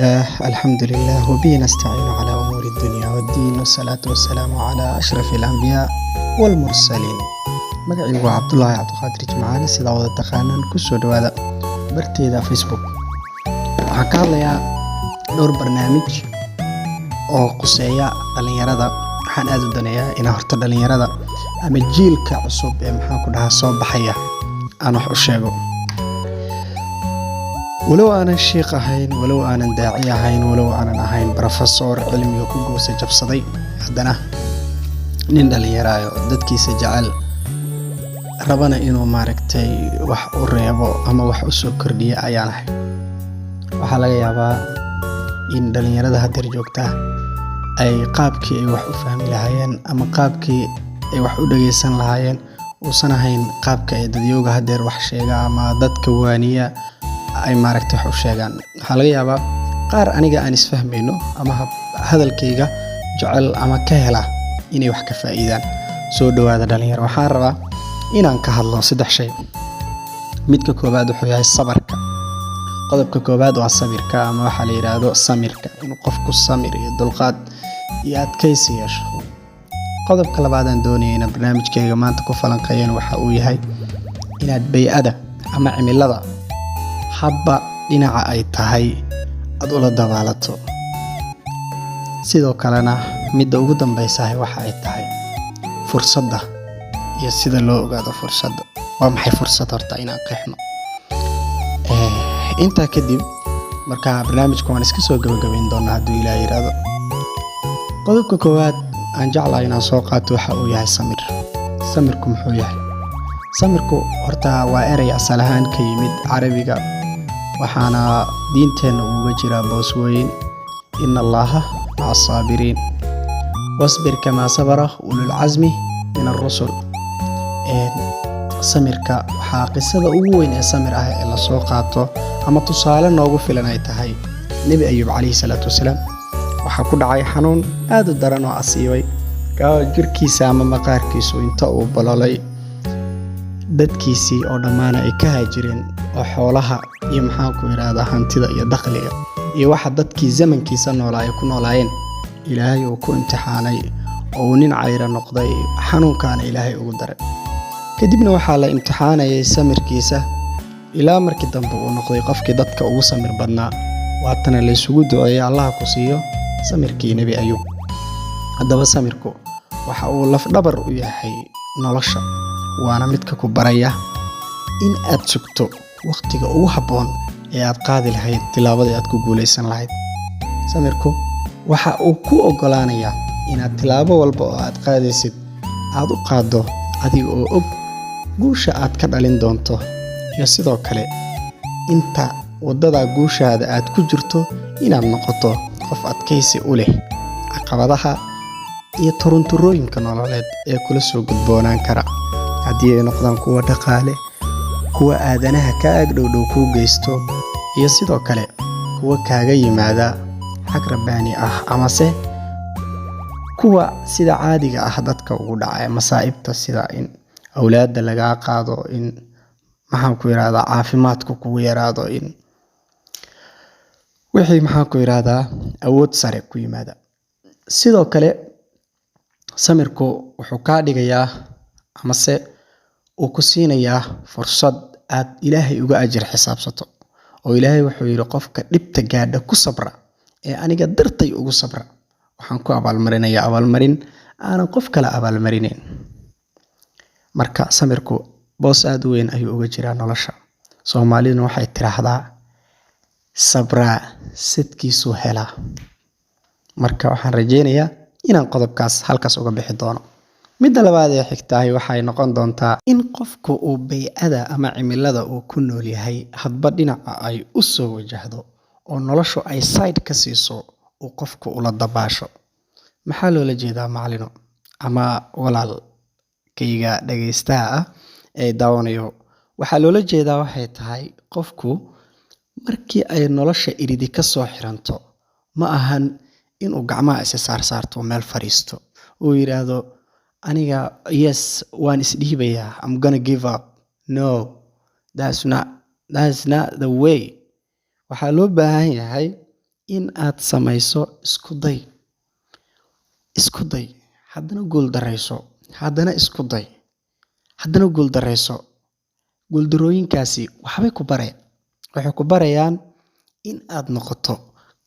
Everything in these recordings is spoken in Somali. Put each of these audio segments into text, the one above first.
الحمد لله وبه نستعين على أمور الدنيا والدين، والصلاة والسلام على أشرف الأنبياء والمرسلين. Magacaygu waa Cabdulaahi Cabdiqaadir Jimcaale, sidaa wada taqaanaan. Kusoo dhawaada barteeda Facebook. Waxaan ka hadlayaa dhowr barnaamij oo quseeya dhalinyarada. Waxaan aad u daneeyaa inaan horta dhalinyarada ama jiilka cusub ee, maxaan ku dhahaa, soo baxaya aan wax u sheego. Walow aanan shiikh ahayn, walow aanan daaci ahayn, walow aanan ahayn professor cilmiga ku goosa jabsaday, haddana nin dhalinyaraayo dadkiisa jecel, rabana inuu, maaragtay, wax u reebo ama wax u soo kordhiya ayaan ahay. Waxaa laga yaabaa in dhalinyarada haddeer joogta ay qaabkii ay wax u fahmi lahaayeen ama qaabkii ay wax u dhageysan lahaayeen uusan ahayn qaabka ay dadyooga haddeer wax sheega ama dadka waaniya ay, maaragtay, wax u sheegaan. Waxaa laga yaabaa qaar aniga aan isfahmayno ama hadalkayga jecel ama ka hela inay wax ka faa'iidaan. Soo dhawaada, dhalinyaro. Waxaan rabaa inaan ka hadlo saddex shay. Midka koowaad wuxuu yahay sabarka. Qodobka koowaad waa sabirka, ama waxaa la yidhaahdo samirka, inuu qofku samir iyo dulqaad iyo adkaysi yeesho. Qodobka labaad aan doonaya inaan barnaamijkayga maanta ku falanqeeyana waxa uu yahay inaad bay-ada ama cimilada hadba dhinaca ay tahay aad ula dabaalato. Sidoo kalena midda ugu dambeysahay waxa ay tahay fursadda iyo sida loo ogaado fursadda. Waa maxay fursad? Horta inaan qeexno. Intaa kadib marka barnaamijka waan iska soo gabagabayn doonaa, hadduu Ilaah yidhaahdo. Qodobka koowaad aan jeclahay inaan soo qaato waxa uu yahay samir. Samirku muxuu yahay? Samirku horta waa erey asal ahaan ka yimid Carabiga, waxaana diinteenna uga jiraa boos weyn. إن الله مع الصابرين، واصبر كما صبر أولو العزم من الرسل. Samirka waxaa qisada ugu weyn ee samir ah ee lasoo qaato ama tusaale noogu filan ay tahay Nebi Ayuub calayhi salaatu wasalaam. Waxaa ku dhacay xanuun aad u daran oo asiibay jirkiisa ama maqaarkiisu inta uu bololay, dadkiisii oo dhammaana ay ka haajireen, oo xoolaha iyo, maxaan ku idhaahdaa, hantida iyo dakhliga iyo waxa dadkii zamankiisa noolaa ay ku noolaayeen Ilaahay uu ku imtixaanay, oo uu nin cayra noqday, xanuunkaana Ilaahay ugu daray. Kadibna waxaa la imtixaanayay samirkiisa ilaa markii dambe uu noqday qofkii dadka ugu samir badnaa. Waatana laysugu duceeyay, "Allaha ku siiyo samirkii Nebi Ayuub." Haddaba samirku waxa uu lafdhabar u yahay nolosha, waana midka ku baraya in aad sugto wakhtiga ugu habboon ee aad qaadi lahayd tilaabadii aad ku guulaysan lahayd. Samirku waxa uu ku oggolaanayaa inaad tilaabo walba oo aad qaadaysid aad u qaaddo adiga oo og guusha aad ka dhalin doonto, iyo sidoo kale inta waddada guushaada aad ku jirto inaad noqoto qof adkaysi u leh caqabadaha iyo turunturooyinka nololeed ee kula soo gudboonaan kara, haddii ay noqdaan kuwa dhaqaale, kuwa aadanaha ka ag dhowdhow kuu geysto, iyo sidoo kale kuwa kaaga yimaada xag rabbaani ah, amase kuwa sida caadiga ah dadka ugu dhaca masaa'ibta, sida in awlaadda lagaa qaado, in, maxaan ku yidhahdaa, caafimaadku kugu yaraado, in wixii, maxaan ku yidhahdaa, awood sare ku yimaada. Sidoo kale samirku wuxuu kaa dhigayaa amase uu ku siinayaa fursad aad Ilaahay uga ajir xisaabsato, oo Ilaahay wuxuu yidhi: "Qofka dhibta gaadha ku sabra ee aniga dartay ugu sabra, waxaan ku abaalmarinayaa abaalmarin aanan qof kale abaalmarinayn." Marka samirku boos aad u weyn ayuu uga jiraa nolosha. Soomaaliduna waxay tiraahdaa: "Sabraa sadkiisuu helaa." Marka waxaan rajeynayaa inaan qodobkaas halkaas uga bixi doono. Midda labaad ee xigtahay waxay noqon doontaa in qofku uu bay-ada ama cimilada uu ku nool yahay hadba dhinaca ay u soo wajahdo oo noloshu ay side ka siiso uu qofku ula dabaasho. Maxaa loola jeedaa, macalino ama walaalkayga dhagaystaha ah ee daawanayo? Waxaa loola jeedaa waxay tahay, qofku markii ay nolosha iridi ka soo xiranto, ma ahan inuu gacmaha isa saarsaarto, meel fadhiisto, uu yidhaahdo: "Aniga, yes, waan isdhiibayaa, I'm gonna give up." No, that's not the way. Waxaa loo baahan yahay in aad samayso isku day, isku day, haddana guul darayso, haddana isku day, haddana guul darayso. Guuldarooyinkaasi waxbay ku barayaan. Waxay ku barayaan in aad noqoto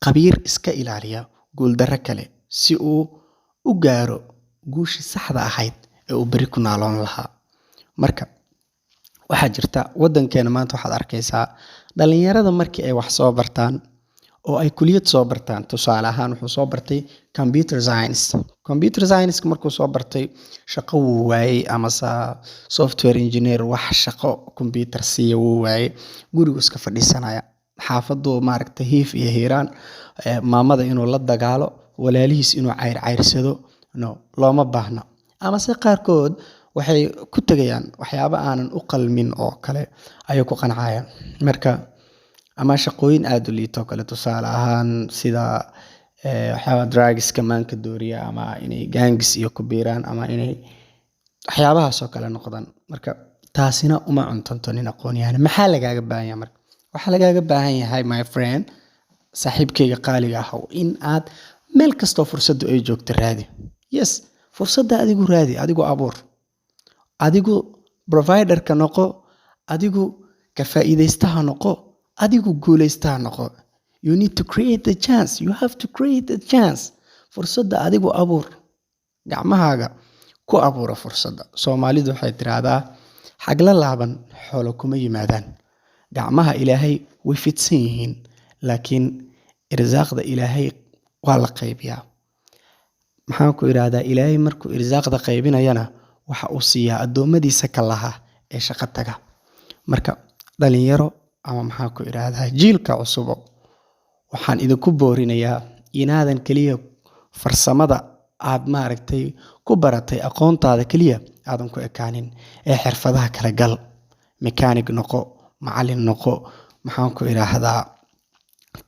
khabiir iska ilaaliya guuldarro kale si uu u gaaro guushii saxda ahayd ee uu beri ku naaloon lahaa. Marka waxaa jirta, wadankeena maanta waxaad arkaysaa dhalinyarada markii ay wax soo bartaan oo ay kuliyad soo bartaan. Tusaale ahaan, wuxuu soo bartay computer science. Computer science markuu soo bartay, shaqo wuu waayey, amase software engineer wax shaqo computer siiya wuu waayey. Gurigu iska fadhiisanaya, xaafaduu maaragtay hiif iyo hiiraan, maamada inuu la dagaalo, walaalihiis inuu cayrcayrsado, no, looma baahna. Amase qaarkood waxay ku tegayaan waxyaabo aanan u qalmin oo kale ayay ku qancayaan. Marka ama shaqooyin aada u liito kale, tusaale ahaan sida waxyaaba drugska maanka dooriya, ama inay gangs iyo ku biiraan, ama inay waxyaabahaas oo kale noqdaan. Marka taasina uma cuntanto nin aqoon-yahan. Maxaa lagaaga baahan yahay? Marka waxaa lagaaga baahan yahay, my friend, saaxiibkayga qaaliga ah, in aad meel kastoo fursaddu ay joogto raadi. Yes, fursadda adigu raadi, adigu abuur, adigu providerka noqo, adigu ka faa'iidaystaha noqo, adigu guulaystaha noqo. You need to create the chance. You have to create the chance. Fursadda adigu abuur, gacmahaaga ku abuura fursadda. Soomaalidu waxay tiraahdaa, "Xagla laaban xoolo kuma yimaadaan." Gacmaha Ilaahay way fidsan yihiin, laakiin irsaaqda Ilaahay waa la qaybiyaa. Maxaan ku idhaahdaa, Ilaahay markuu irsaaqda qaybinayana waxa uu siiyaa addoommadiisa ka laha ee shaqo taga. Marka dhalinyaro ama maxaan ku idhaahdaa jiilka cusubo, waxaan idinku boorinayaa inaadan keliya farsamada aad maaragtay ku baratay aqoontaada keliya aadan ku ekaanin, ee xirfadaha kala gal. Mechanic noqo, macallin noqo, maxaan ku idhaahdaa,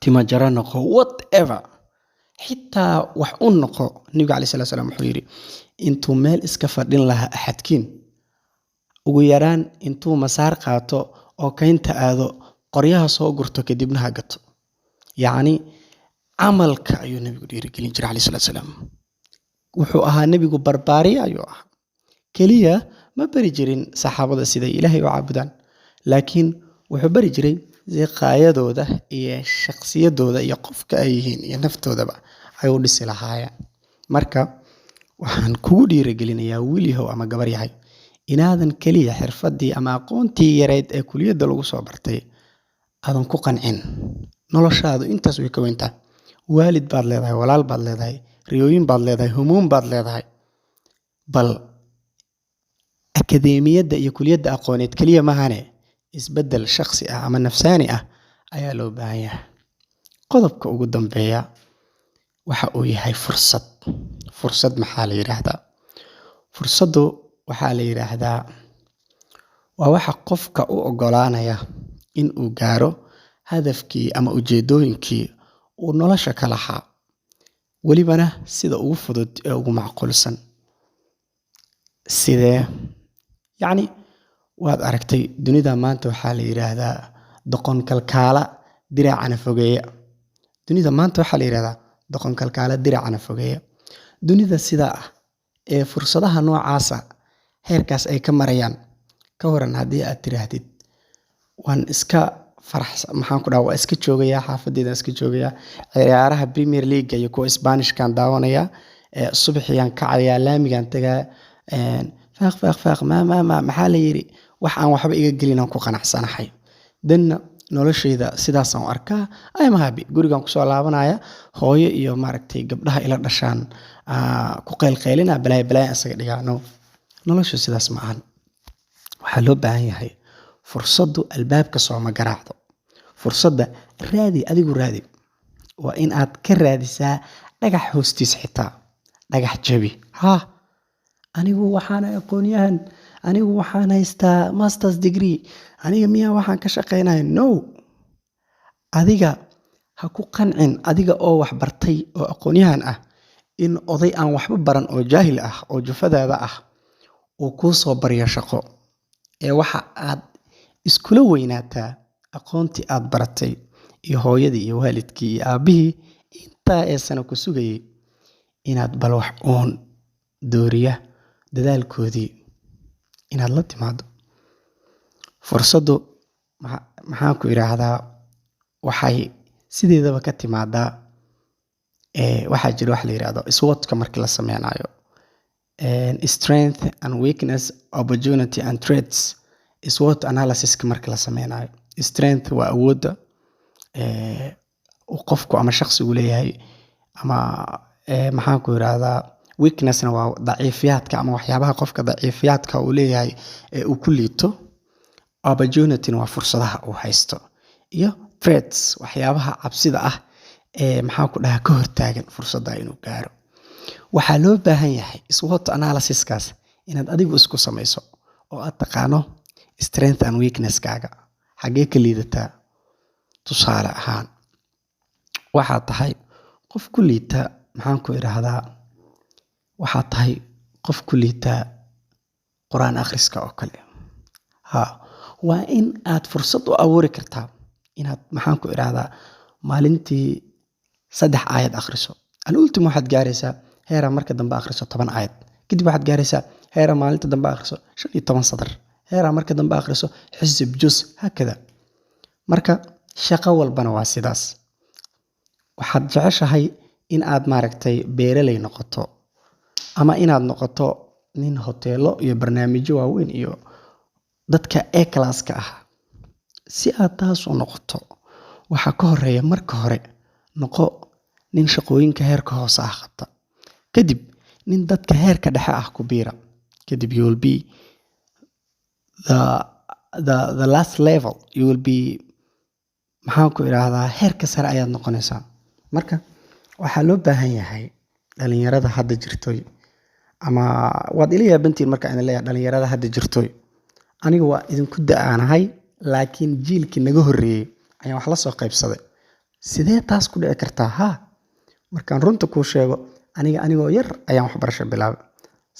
timajaro noqo, whatever, xitaa wax u noqo. Nabiga caleyhi salaatu salaam wuxuu yidhi, intuu meel iska fadhin lahaa axadkiin, ugu yaraan intuu masaar qaato oo kaynta aado, qoryaha soo gurto, kadibna ha gato. Yacni camalka ayuu nabigu dhiirigelin jiray caleyhi salaatu salaam. Wuxuu ahaa nebigu barbaariye ayuu ahaa. Keliya ma bari jirin saxaabada siday Ilaahay u caabudaan, laakiin wuxuu bari jiray siqaayadooda iyo shakhsiyadooda iyo qofka ay yihiin iyo naftoodaba ay u dhisi lahaayeen. Marka waxaan kugu dhiirigelinayaa, wiil yahow ama gabar yahay, inaadan keliya xirfadii ama aqoontii yareyd ee kuliyadda lagu soo bartay aadan ku qancin. Noloshaadu intaas way ka weyntahay. Waalid baad leedahay, walaal baad leedahay, riyooyin baad leedahay, humuum baad leedahay. Bal akadeemiyadda iyo kuliyadda aqooneed keliya mahane, isbeddel shakhsi ah ama nafsaani ah ayaa loo baahan yahay. Qodobka ugu dambeeya waxa uu yahay fursad. Fursad maxaa la yidhaahdaa? Fursaddu waxaa la yidhaahdaa waa waxa qofka u oggolaanaya in uu gaaro hadafkii ama ujeedooyinkii uu nolosha ka lahaa, welibana sida ugu fudud ee ugu macquulsan. Sidee yacni? Waad aragtay, dunida maanta waxaa la yidhaahdaa doqon kalkaala diraacana fogeeya. Dunida maanta waxaa la yidhahdaa doqon kalkaala diraacana fogeeya. Dunida sidaa ah ee fursadaha noocaasa heerkaas ay ka marayaan, ka waran haddii aad tiraahdid, "Waan iska farax, maxaan ku dhaha, waa iska joogayaa xaafadeydaan, iska joogayaa, ciyaaraha Premier League iyo kuwa Spanishkan daawanayaa, subaxiyaan kacayaa, laamigaan tagaa, faaq faaq faaq, ma ma ma maxaa la yiri, wax aan waxba iga gelin aan ku qanacsanahay, danna noloshayda sidaasaan u arkaa, I'm happy, gurigaan kusoo laabanaya, hooyo iyo maaragtay gabdhaha ila dhashaan ku qaylqaylina, balaaya balaaya isaga dhigaa"? No, noloshu sidaas ma ahan. Waxaa loo baahan yahay, fursaddu albaabka sooma garaacdo. Fursadda raadi, adigu raadi. Waa in aad ka raadisaa dhagax hoostiis, xitaa dhagax jabi. Ha, anigu waxaan aqoonyahan, anigu waxaan haystaa masters degree, aniga miyaa waxaan ka shaqeynaya? No, adiga ha ku qancin adiga oo wax bartay oo aqoonyahan ah in oday aan waxba baran oo jaahil ah oo jufadaada ah uu kuu soo baryo shaqo. Ee waxa aad iskula weynaataa aqoontii aad baratay. iyo hooyadii iyo waalidkii iyo aabbihii intaa ee sano ku sugayay, inaad bal wax uun dooriya dadaalkoodii inaad la timaado. Fursaddu, maxaan ku idhaahdaa, waxay sideedaba ka timaadaa, waxaa jira wax la yiraahdo SWOT-ka markii la sameynayo, strength and weakness, opportunity and threats. SWOT analysis-ka marka la sameynayo, strength waa awoodda uu qofku ama shaqsigu leeyahay, ama maxaan ku idhaahdaa, weakness-na waa daciifiyaadka ama waxyaabaha qofka daciifiyaadka uu leeyahay ee uu ku liito. Opportunity-na waa fursadaha uu haysto, iyo threats, waxyaabaha cabsida ah ee, maxaan ku dhahaa, ka hortaagan fursadda inuu gaaro. Waxaa loo baahan yahay SWOT analysis-kaas inaad adigu isku samayso oo aad taqaano strength and weakness-kaaga, xaggee ka liidataa. Tusaale ahaan, waxaad tahay qof ku liita, maxaan ku idhaahdaa, waxaad tahay qof ku liita Qur-aan akhriska oo kale. Ha, waa in aad fursad u abuuri kartaa inaad, maxaan ku idhaahdaa, maalintii 3 aayad akhriso. Al-ultimo waxaad gaaraysaa heeraa marka dambe akhriso 10 aayad. Kadib waxaad gaaraysaa heeraa maalinta dambe akhriso 15 sadar, heeraa marka dambe akhriso xisib, juz, hakada. Marka shaqo walbana waa sidaas. Waxaad jeceshahay in aad, maaragtay, beeraley noqoto ama inaad noqoto nin hoteelo iyo barnaamijyo waaweyn iyo dadka A class-ka ah. Si aad taas u noqoto, waxaa ka horeeya, marka hore noqo nin shaqooyinka heerka hoose ah qabta, kadib nin dadka heerka dhexe ah ku biira, kadib you will be the last level, you will be, maxaan ku idhaahdaa, heerka sare ayaad noqonaysaa. Marka waxaa loo baahan yahay dhalinyarada hadda jirtoy, ama waad ila yaabantihiin marka idin leeyahay dhalinyarada hadda jirtoy, aniga waa idinku da-aanahay, laakiin jiilkii naga horreeyey ayaan wax la soo qaybsaday. Sidee taas ku dhici kartaa? Haa, markaan runta kuu sheego, aniga anigoo yar ayaan waxbarasho bilaabay.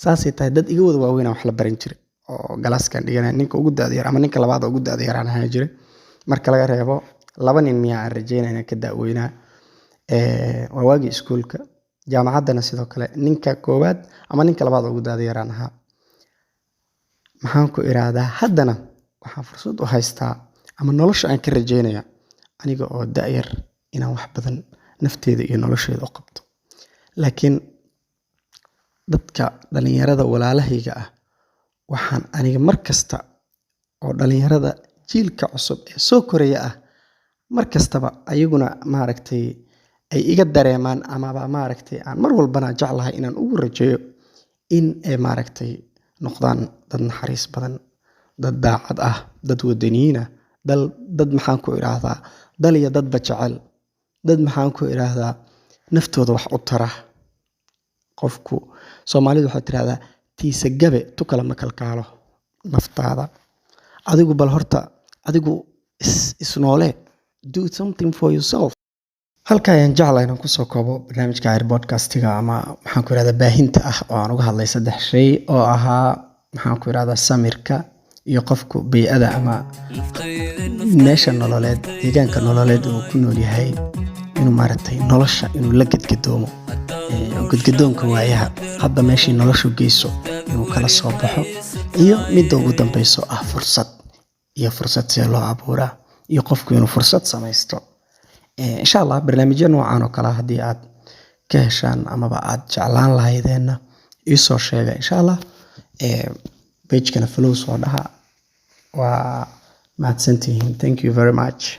Saasay tahay, dad iga wada waaweyn aan wax la baran jiray oo class-kaan dhiganay ninka ugu da'da yar ama ninka labaad ugu da'da yaraan ahaan jiray, marka laga reebo laba nin miyaa aan rajeynaya inaan ka da'weynaa. Waa waagii iskuulka. Jaamacaddana sidoo kale ninka koowaad ama ninka labaad ugu da'da yaraan ahaa. Maxaan ku iraahdaa, haddana waxaan fursad u haystaa ama nolosha aan ka rajeynaya aniga oo da'yar inaan wax badan nafteeda iyo nolosheeda u qabto. Laakiin dadka dhalinyarada walaalahayga ah, waxaan aniga mar kasta oo dhalinyarada jiilka cusub ee soo koraya ah, mar kastaba ayaguna, maaragtay, ay iga dareemaan amaba, maaragtay, aan mar walbana jeclahay inaan ugu rajeeyo in ay, maaragtay, noqdaan dad naxariis badan, dad daacad ah, dad wadaniyiin ah, dad, maxaan ku iraahdaa, dal iyo dadba jecel, dad, maxaan ku iraahdaa, naftooda wax u tara. Qofku, Soomaalidu waxay tirahdaa, "Tiisa gabe tu kale ma kalkaalo." Naftaada adigu bal horta adigu isnoole, do something for yourself. Halka ayaan jeclahay inaan kusoo koobo barnaamijka Cayr Podcastiga ama, maxaan ku irahdaa, baahinta ah oo aan uga hadlay saddex shay oo ahaa, maxaan ku irahdaa, samirka iyo qofku bey'ada ama meesha nololeed, deegaanka nololeed uu ku nool yahay, inuu, maaragtay, nolosha inuu la gedgedoomo, gedgedoonka waayaha, hadba meeshii noloshu geyso inuu kala soo baxo, iyo midda ugu dambeyso ah fursad, iyo fursad see loo abuuraa, iyo qofku inuu fursad samaysto. Insha Allah barnaamijyo noocan oo kale haddii aad ka heshaan amaba aad jeclaan lahaydeenna, iisoo sheega insha Allah. Page-kana follow soo dhaha. Waa mahadsantihiin. Thank you very much.